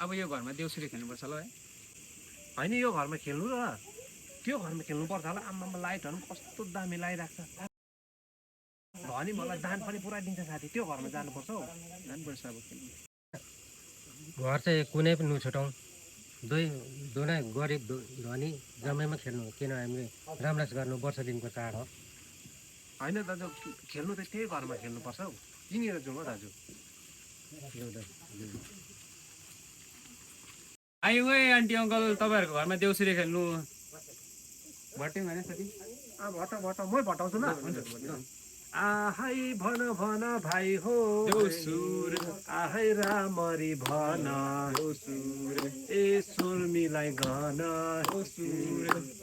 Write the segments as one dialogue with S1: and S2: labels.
S1: अब यो घरमा देउसुरे खेल्नुपर्छ ल है।
S2: होइन यो घरमा खेल्नु र त्यो घरमा खेल्नुपर्छ होला। आम्मामा लाइटहरू पनि कस्तो दामी लगाइरहेको छ। धनी मलाई दान पनि पुरा दिन्छ साथी। त्यो घरमा जानुपर्छ हौ।
S1: जानुपर्छ अब खेल्नु।
S3: घर चाहिँ कुनै पनि नछुटाउँ, दुनै गरिब धनी जम्मैमा खेल्नु, किन हामीले रामराज गर्नु वर्ष दिनको चाड हो।
S2: होइन दाजु खेल्नु त त्यही घरमा खेल्नुपर्छ हौ। किनेर जाउँ हौ दाजु।
S1: आयौँ है आन्टी अङ्कल तपाईँहरूको घरमा देउसुरे खेल्नु। भट्यौँ होइन साथी?
S2: भट मै भटाउँछु ल। आहै भन भन भाइ हो
S1: देउसुर
S2: आहै रामरी भन ए सुर्मीलाई गन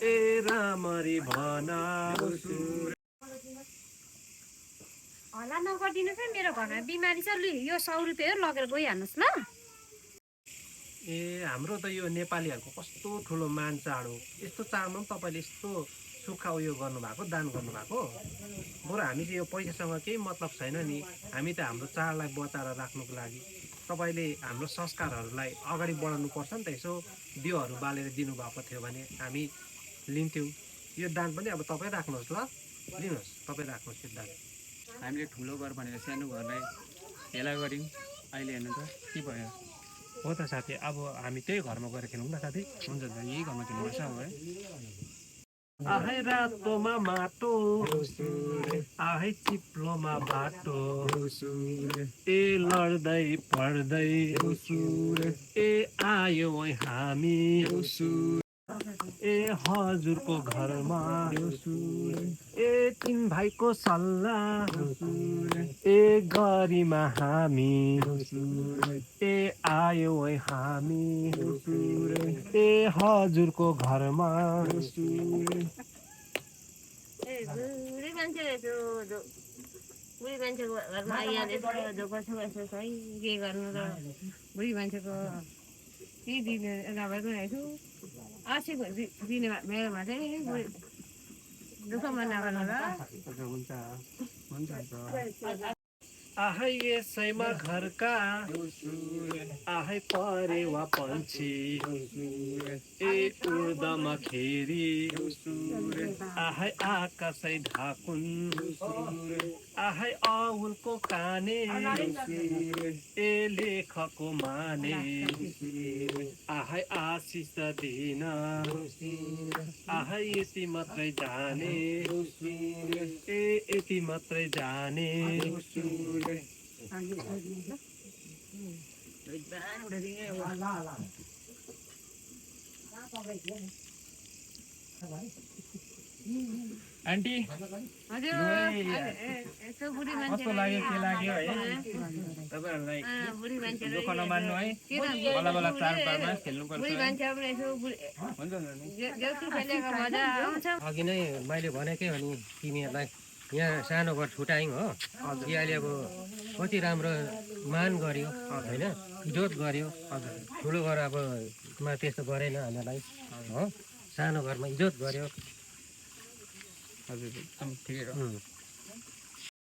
S2: ए रामरी भन।
S4: हल्ला नगरिदिनुहोस् है, मेरो घरमा बिमारी छ। लु यो 100 रुपियाँ लगेर गइहाल्नुहोस् ल।
S2: ए हाम्रो त यो नेपालीहरूको कस्तो ठुलो मान चाड हो। यस्तो चाडमा पनि तपाईँले यस्तो सुक्खा उयो गर्नुभएको, दान गर्नुभएको। बरु हामी चाहिँ यो पैसासँग केही मतलब छैन नि। हामी त हाम्रो चाडलाई बचाएर राख्नुको लागि तपाईँले हाम्रो संस्कारहरूलाई अगाडि बढाउनु पर्छ नि त। यसो दियोहरू बालेर दिनुभएको थियो भने हामी लिन्थ्यौँ। यो दान पनि अब तपाईँ राख्नुहोस् ल। लिनुहोस्, तपाईँ राख्नुहोस् यो दान।
S1: हामीले ठुलो घर भनेर सानो घरलाई हेला गऱ्यौँ। अहिले हेर्नु त के भयो।
S2: हो त साथी, अब हामी त्यही घरमा गएर खेलौँ न साथी।
S1: हुन्छ त यही घरमा खेल्नुपर्छ अब है।
S2: आहै रातोमा माटो आहै चिप्लोमा बाटो ए लड्दै पढ्दै ए आयो हामी ए हजुरको घरमा ए तिन भाइको सल्लाह ए गरिमा हामी ए आयो हामी ए हजुरको घरमा।
S4: बुढी मान्छेको घरमा आइहालेछ, के गर्नु र। बुढी मान्छेको केही दिने नभएको रहेछु। 80 दिने मेरोमा चाहिँ दुःखमा नगर्नु ल।
S1: हुन्छ।
S2: आहै यसैमा घरका आहै परेवा पन्छी ए उर्दमा खेरी आहै आकाशै ढाकुन आहै औलको काने ए लेखको माने आहै आशिष दिन आहै यति मात्रै जाने ए यति मात्रै जाने।
S1: आन्टी
S4: यसो बुढी मान्छे
S1: कस्तो लाग्यो के लाग्यो है तपाईँहरूलाई दुःख नमान्नु है। बल्ल बल्ल चाडबाडमा खेल्नुपर्छ।
S4: बुढी मान्छे पनि यसो
S1: हुन्छ
S4: देउसी खेलेको मजा आउँछ।
S3: अघि नै मैले भनेकै हो नि तिमीहरूलाई, यहाँ सानो घर छुट्यायौँ हो। यो अहिले अब कति राम्रो मान गर्यो होइन, इज्जत गर्यो। ठुलो घर अब त्यस्तो गरेन हामीलाई हो। सानो घरमा इज्जत गर्यो।
S1: हजुर एकदम ठिकै हो।